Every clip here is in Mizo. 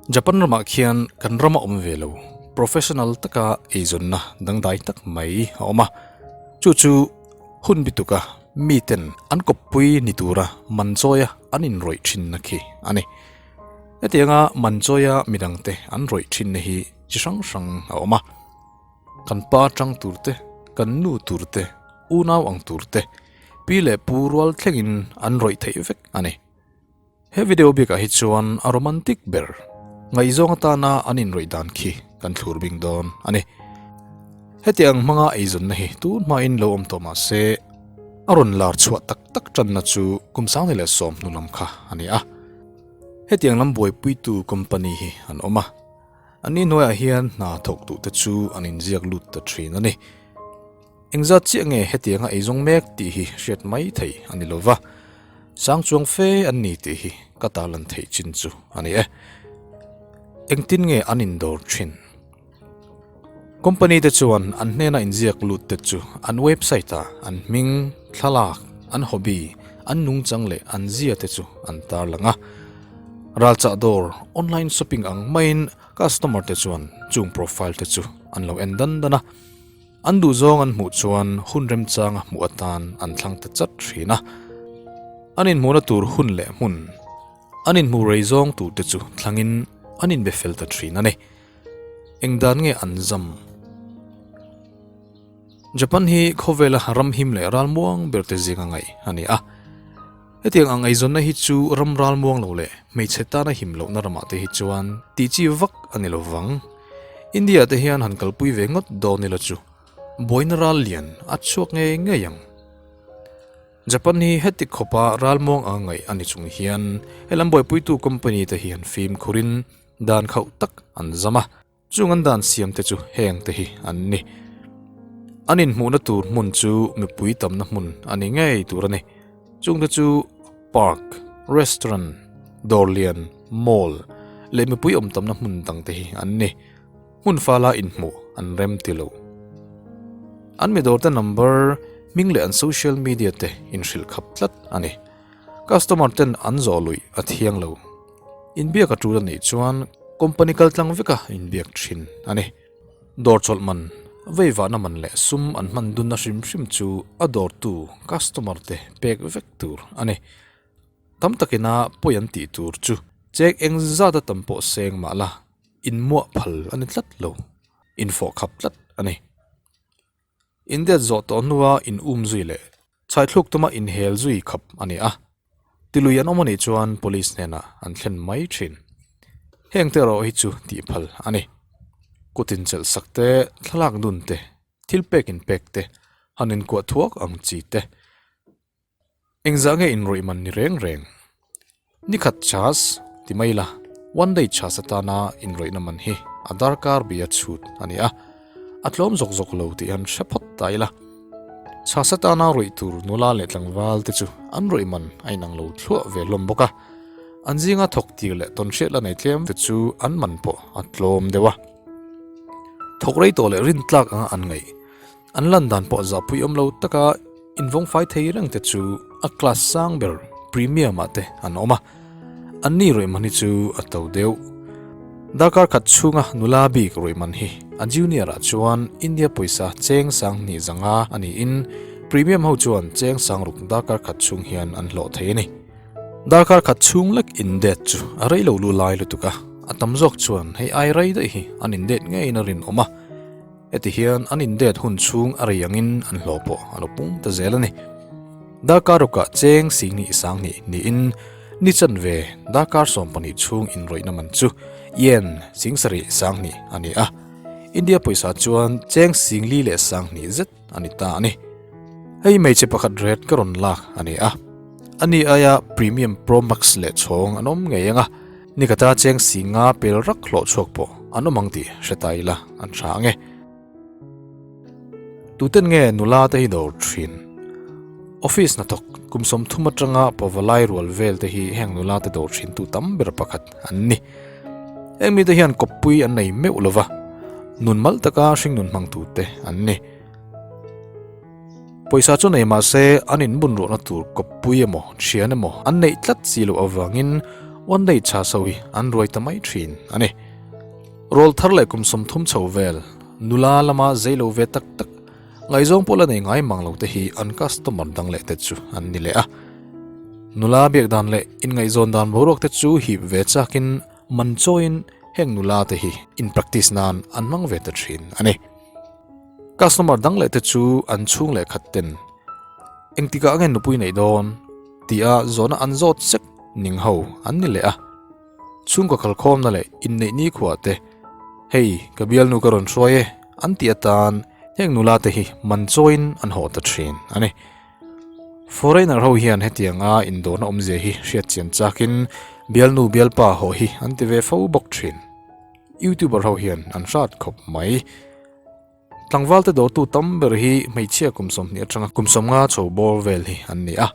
Japan ramah khian kan rama awm ve lo professional taka eizawnna dangdai tak mai a awm a, chu chu hun bituka miten an kawppui ni tura man chawia an inrawih thinna khi a ni. Hetianga man chawia midangte an rawih thinna hi chi hrang hrang a awm a. Kan pa tang tur te, kan nu tur te, unau ang tur te, pi leh pu rual thlengin an rawih theih vek a ni. He video bikah hi chuan a romantic ber, ngaihzawng atana an inrawih dan khi kan thlur bing dawn a ni. Hetiang hmanga eizawnna hi tun hmain lo awm tawh mah se, a rawn lar chhuah tak tak tanna chu kum 2010 hnu lam kha a ni a. Hetiang lam buaipuitu company hi an awm a. Anni hnuaiah hian hna thawk duhte chu an inziak lut ta thin a ni. Engzat chiah nge hetianga eizawng mek tih hi hriat mai thei a ni lova, sang chuang fe an ni tih hi ka tarlan theih chin chu a ni e. Engtin nge an indawr thin? Company te chuan an hnena inziak lut te chu an website ah an hming, thlalak, an hobby, an nungchang leh an zia te chu an tarlang a. Ralchah dawr, online shopping ang maiin customer te chuan chung profile te chu an lo en dan dan a, an duhzawng an hmuh chuan hun remchanga hmuh atan an thlang ta chat thin a. An inhmuhna tur hun leh hmun, an inhmuh rei zawng tur te chu thlangin an inbe fel ta thin a ni. Eng dan nge an zam? Japan hi khawvela ram him leh ralmuang ber te zinga ngaih a ni a. Hetiang ang eizawnna hi chu ram ral muang lo leh hmeichhe tana him lohna ramah te hi chuan tih chi vak a ni lo vang. India te hian han kalpui ve ngawt dawn ila chu buaina ral lian a chhuak ngei ngei ang. Japan hi heti khawpa ral muang ang ngaih a ni chung hian helam buaipuitu company te hi han fimkhurin dan khauh tak an zam a. Chung an dan siam te chu heng te hi an ni. An inhmuhna tur hmun chu mipui tamna hmun a ni ngei tur a ni. Chung te chu park, restaurant, dawr lian, mall leh mipui awm tamna hmun dang te hi an ni. Hmun fala inhmuh an rem ti lo. An mi dawrte number, hming leh an social media te inhrilh khap tlat a ni. Customer ten an zawh luih a thiang lo. Inbiak a tul a nih chuan company kal tlang veka inbiak thin a ni. Dawr chawlh man, veivahna man leh sum an hman dunna hrim hrim chu a dawrtu customer te pek vek tur a ni. Tam takina pawi an tih tur chu chek eng zat a tam pawh seng mah la inmuah phal a ni tlat lo, infawh khap tlat a ni. Indeat zawh tawh hnua in um zui leh Chhaithluk tuma inhel zui khap a ni a, tilui an awm a nih chuan police hnenah an thlen mai thin. Heng te erawh hi chu tihphal a ni. Kut inchelh sak te, thlalak dun te, thil pek inpek te, han inkuah thuak ang chi te. Engzah nge inrawih man ni reng reng? Nikhat chas ti mai la, one day chas atana inrawihna man hi a darkar bia chhut a ni a, a tlawm zawk zawk lo tih han hre phawt ta ila. Chas atana rawih tur nula leh tlangval te chu an rawih man a inang lo thluah ve hlawm bawk a, an zinga thawk tir leh tawnhriat la nei tlem te chu an man pawh a tlawm deuh a. Thawk rei tawh leh rintlak anga an ngaih. An lan dan pawh zahpui awm lo taka invawng fai thei reng te chu a class sang ber premium ah te an awm a, an ni rawih man hi chu a to deuh. Darkar khat chhunga nula bik rawih man hi a junior ah chuan India pawisa cheng sang hnih zanga a niin premium ho chuan cheng sang ruk darkar khat chhung hian an hlawh thei a ni. Darkar khat chhung lek in det chu a rei lo lu lai lutuk a, a tam zawk chuan hei ai rei daih hi an in det ngeiin a rinawm a. Heti hian an indet hun chhung a rei angin an hlawh pawh a lo pung ta zel a ni. Darkar rukah cheng singnih sanghnih niin ni chanve darkar 12 chhung inrawihna man chu yen singsarih sanghnih a ni a, India pawisa chuan cheng singli leh sanghnih zet a ni ta a ni. Hei hmeichhe pakhat ret ka rawn lak a ni a, ani aia Premium Pro Max leh chhawng an awm ngei ang a, Nikata cheng si nga pel rak hlawh chhuak pawh an awm ang tih hre ta ila an hra ang e. Tuten nge nula te hi dawr thin? Office hnathawk kum 30 atanga pavalai rual vel te hi heng nula te dawr thin tu tam ber pakhat an ni. Heng mite hian kawppui an nei meuh lova, nun mal taka hringnun hmang tu te an ni. Pawisa chu nei mah se an inbun ruahna tur kawppui emaw, thian emaw an neih tlat si loh avangin One day chhas ho hi an ruai ta mai thin a ni. Rawl thar leh kum 30 chho vel, nula lama zei lo ve tak tak, ngaihzawng pawh la nei ngai mang lo te hi an customer dang leh te chu an ni leh a. Nula biak dan leh inngaihzawn dan boruak te chu hip ve chakin man chawiin heng nula te hi in practice nan an hmang ve ta thin a ni. Customer dang leh te chu an chhung leh khat ten engtikah nge nupui neih dawn tia zawhna an zawt sek ning ho an ni leh a. Chhungkaw kalkhawmna leh inneih nikhua te, Hei, ka bialnu ka rawn hruai e, an ti atan heng nula te hi man chawiin an haw ta thin a ni. Foreigner ho hian hetianga indawrna awmzia hi hriat chian chakin bialnu bialpa haw hi an ti ve fo bawk thin. Youtuber ho hian an hrat khawp mai. Tlangvalte dawrtu tam ber hi hmeichhia kum 20 atanga kum 50 chho bawr vel hi an ni a.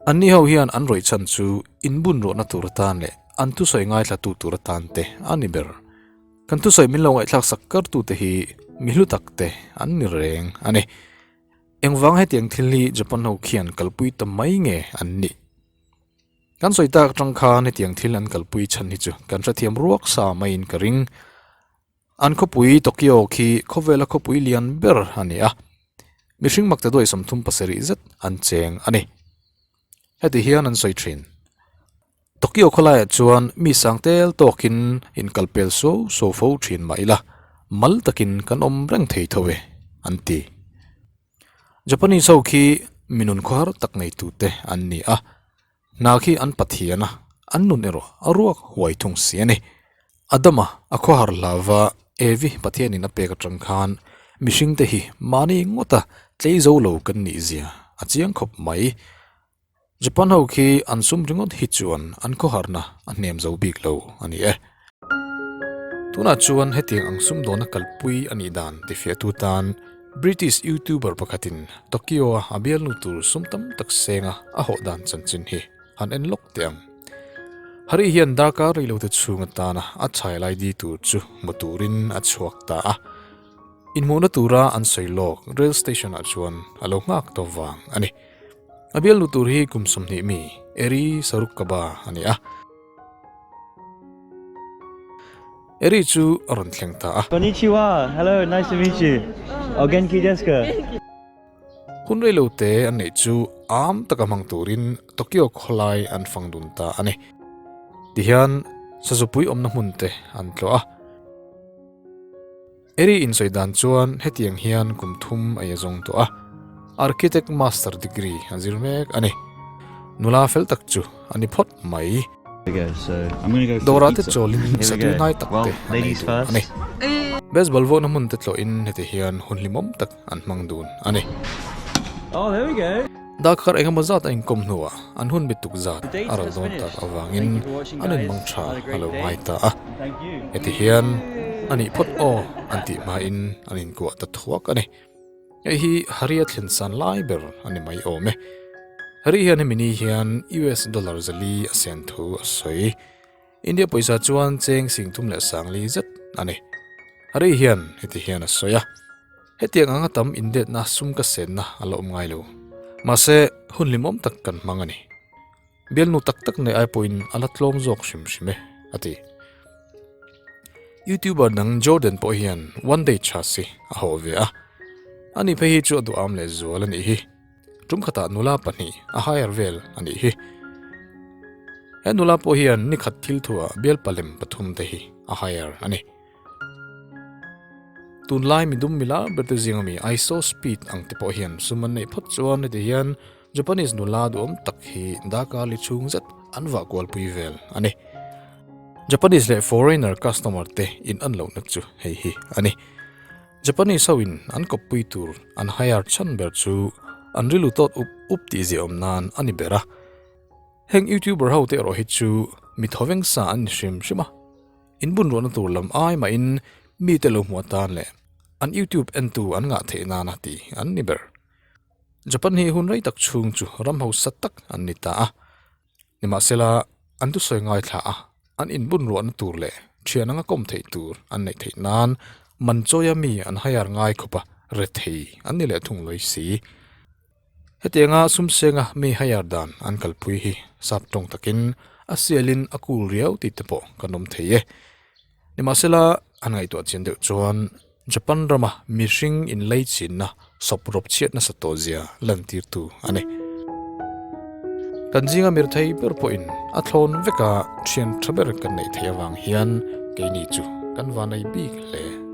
Anni ho hian an rawih chhan chu inbun rawhna tur atan leh an thusawi ngaithlatu tur atan te a ni ber. Kan thusawi min lo ngaihthlak sak kartute hi mi hlu tak te an ni reng a ni. Engvang hetiang thil hi Japan ho khian kalpui ta mai nge an nih? Kan sawi tak atang khan hetiang thil an kalpui chhan hi chu kan hrethiam ruak sa maiin ka ring. An khawpui Tokyo khi khawvela khawpui lian ber a ni a, mihring makta duai 37 zet an cheng a ni. Heti hian an sawi thin. Tokyo khawlaiah chuan mi sang tel tawkin inkalpel suau suau fo thin mah ila, mal takin kan awm reng thei tho e, an ti. Japanese ho khi mi nun khawhar tak neitute an ni a, Hna khi an Pathian a, an nun erawh a ruak huai thung si a ni. Adama a khawhar hlauva Evi Pathianin a pek atang khan mihringte hi mahni ngawta tlei zo lo kan nih zia a chiang khawp mai. Japan ho khi an sum ringawt hi chuan an khawharna a hnem zo bik lo a ni e. Tunah chuan hetiang ang sumdawna kalpui a nih dan tifiahtu tan British YouTuber pakhatin Tokyo-a a bialnu tur sum tam tak senga a hawh dan chanchin hi han en lawk teh ang. Hari hian darkar reilote chhung atana a chhai lai di tur chu hmu turin a chhuak ta a. Inhmuhna tura an sawi lawk rail station-ah chuan a lo nghak tawh vang a ni. A bialnu tur hi kum 20 mi Eri Sarukkaba a ni a. Eri chu a rawn thleng ta a. Konnichiwa, hello, nice to meet you. O genki desu ka? Hun rei lo te an neih chu am taka hmang turin Tokyo khawlai an fang dun ta a ni. Tihian sazupui awmna hmun te an tlawh a. Eri insawi dan chuan hetiang hian kum thum a ia zawng tawh a, Architect Master degree a zir mek a ni. Nula fel tak chu a ni phawt mai. Dawrah te chawlin satui ngai tak te an nei dun a ni. Baseball vawhna hmun te tlawhin heti hian hun hlimawm tak an hmang dun a ni. Darkar engemaw zat a inkawm hnuah an hun bituk zat a ral dawn tak avangin an inmang tha a lo ngai ta a. Heti hian a nih phawt aw an tih hmain an inkuah ta thuak a ni. Hei hi Hari a thlen san lai ber a ni mai awm e. Hari hian hemi ni hian US dollar 400 a sen thu a sawi. India pawisa chuan cheng 30,000 zet a ni. Hari hian heti hian a sawi a. Hetiang anga tam indetna sum ka senna a la awm ngai lo. Mahse, hun hlimawm tak kan hmang a ni. Bialnu tak tak nei ai pawhin a la tlawm zawk hrim hrim e, a ti. YouTuber dang Jordan pawh hian One Day Chas hi a hawh ve a. Ani phei hi chu a duham leh zual a nih hi. Tum khatah nula pahnih a hire vel a nih hi. He nula pawh hian ni khat thil thuah bial palem pathum te hi a hire a ni. Tunlai midum mila ber te zinga mi ISO speed ang te pawh hian sum an neih phawt chuan heti hian Japanese nula duhawm tak hi darkar li chhung zet an vah kualpui vel a ni. Japanese leh foreigner customer te in an lohna chu hei hi a ni. Japanese ho in an kawppui tur an hire chhan ber chu an rilu tawt up up tih ziah awm nan a ni ber a. Heng YouTuber ho te erawh hi chu mi thawveng sa an ni hrim hrim a. Inbun ruahna tur lam ai mahin mite lo hmuh atan leh an YouTube entu an ngah theih nana ti an ni ber. Japan hi hun rei tak chhung chu ram hausa tak an ni ta a. Nimahsela, an thusawi ngaithla a, an inbun ruahna tur leh thian anga kawm theih tur an neih theih nan man chawia mi an hire ngai khawp a, rethei an ni leh thung lawi si. Hetianga sumsenga mi hire dan an kalpui hi sap tawng takin A sialin a cool riau tih te pawh kan awm thei e. Nimahsela, an ngaihtuah chian deuh chuan Japan rama mihring inleichinna sawp rawp chhiat nasa tawh zia lantirtu a ni. Kan zinga mirthei ber pawhin a thlawn veka thian tha ber kan neih theih avang hian keini chu kan vanei bik hle.